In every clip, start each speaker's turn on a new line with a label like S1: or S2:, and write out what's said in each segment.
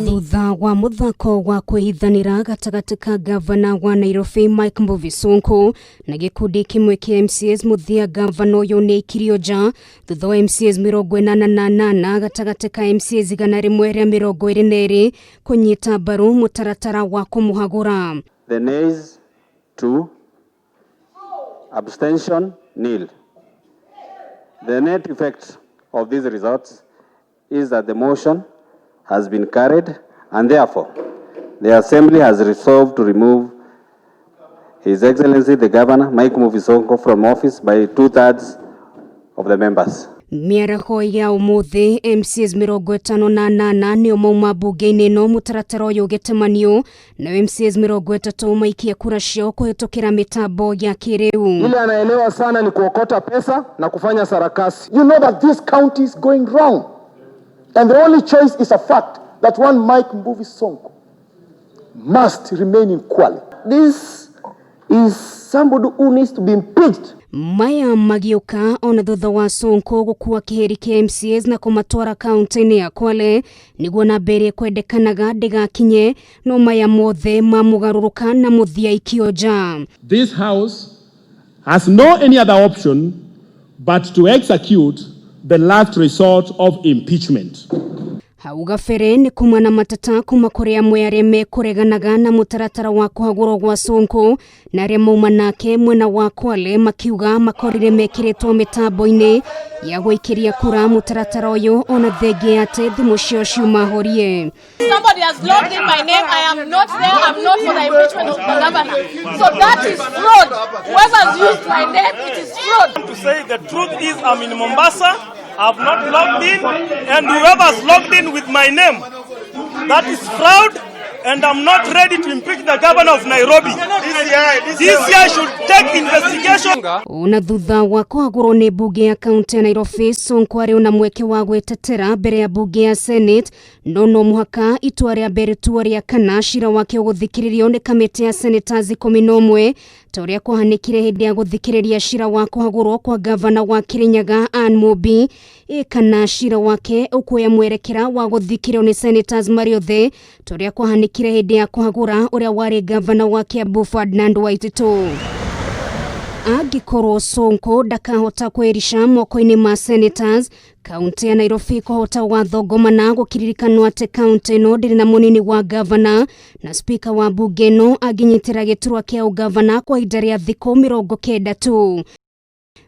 S1: Thutha wa muthako wa kwĩhithanĩra gatagatĩ ka gavana wa Nairobi Mike Mbuvi Sonko na gĩkundi kĩmwe kĩa MCAs, mũthia gavana ũyũ nĩ aikirio nja thutha wa MCAs 88 gatagatĩ ka MCAs 122 kũnyita mbaru mũtaratara wa kũmũhagũra.
S2: The nays, 2. Abstention, nil. The net effect of these results is that the motion has been carried, and therefore the Assembly has resolved to remove His Excellency the Governor, Mike Mbuvi Sonko, from office by 2/3 of the members.
S1: Mĩaraho ya ũmũthĩ, MCAs 58 nĩo mauma mbunge-inĩ ĩno mũtaratara ũyũ ũgĩtemanio, nao MCAs 30 maikia kura ciao kũhĩtũkĩra mĩtambo ya kĩrĩu.
S3: Ile anaelewa sana ni kuokota pesa na kufanya sarakasi.
S4: You know that this county is going wrong. And the only choice is a fact that one Mike Mbuvi Sonko must remain in Kwale.
S5: This is somebody who needs to be impeached.
S1: Maya magĩũka ona thutha wa Sonko gũkua kĩhĩri kĩa MCAs na kũmatwara kaunti-inĩ ya Kwale nĩguo namba ĩrĩa ĩkwendekanaga ndĩgakinye, no maya mothe mamũgarũrũka na mũthia ikio nja.
S6: This house has no any other option but to execute the last resort of impeachment.
S1: Hau gabere nĩ kuma na mateta kuma kũrĩ amwe arĩa mekũreganaga na mũtaratara wa kũhagũrwo gwa Sonko na arĩa mauma nake mwena wa Kwale makiuga makorire mekĩrĩtwo mĩtambo-inĩ ya gũikĩria kura mũtaratara ũyũ ona thengia atĩ thimũ ciao ciuma horie.
S7: Somebody has logged in my name. I am not there. I'm not for the impeachment of the governor. So that is fraud. Whoever's used my name, it is fraud.
S8: To say the truth is, I'm in Mombasa. I've not logged in, and whoever's logged in with my name, that is fraud, and I'm not ready to impeach the governor of Nairobi. DCI should take investigation.
S1: Ona thutha wa kũhagũrwo nĩ mbunge ya kaunti ya Nairobi, Sonko arĩ ona mweke wa gwĩtetera mbere ya mbunge ya Senate, no no mũhaka itua rĩa mbere rĩtuo rĩa kana cira wake ũgũthikĩrĩrio nĩ kamĩtĩ ya senators 11 ta ũrĩa kwahanĩkire hĩndĩ ya gũthikĩrĩria cira wa kũhagũrwo kwa gavana wa Kirinyaga Anne Mumbi, ĩ kana cira wake ũkuoya mwerekera wa gũthikĩrĩrio nĩ senators marĩ othe ta ũrĩa kwahanĩkire hĩndĩ ya kũhagũra ũrĩa warĩ gavana wa Kiambu Ferdinand Waititu. Angĩkorwo Sonko ndakahota kwĩrica moko-inĩ ma senators, kaunti ya Nairobi kũhota gwathongomana gũkĩririkanwo atĩ kaunti ĩno ndĩrĩ na mũnini wa gavana na spika wa mbunge ĩno angĩnyitĩra gĩturwa kĩa ũgavana kwa ihinda rĩa thikũ 90 tu.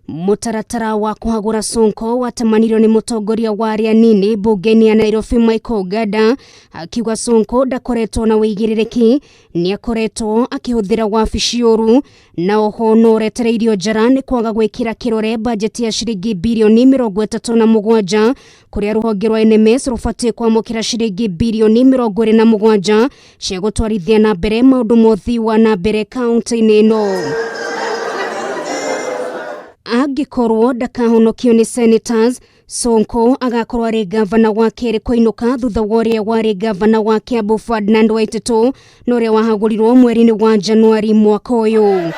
S1: Mũtaratara wa kũhagũra Sonko watemanirio nĩ mũtongoria wa arĩa anini mbunge-inĩ ya Nairobi Michael Ogada, akiuga Sonko ndakoretwo na wĩigĩrĩrĩki, nĩ akoretwo akĩhũthĩra wabici ũru, na oho no ũretereirio njara nĩ kwaga gwĩkĩra kĩrore bajeti ya ciringi birioni 37, kũrĩa rũhonge rwa NMS rũbatiĩ kwamũkĩra ciringi birioni 27 cia gũtwarithia na mbere maũndũ ma ũthii wa na mbere kaunti-inĩ ĩno. Angĩkorwo ndakahonokio nĩ senators, Sonko agakorwo arĩ gavana wa kerĩ kũinũka thutha wa ũrĩa warĩ gavana wa Kiambu Ferdinand Waititu na ũrĩa wahagũrirwo mweri-inĩ wa Januari mwaka ũyũ.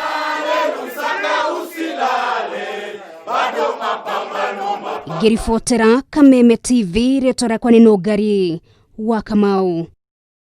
S1: Ngĩribotera Kameme TV, rĩtwa rĩakwa nĩ Nũngari wa Kamau.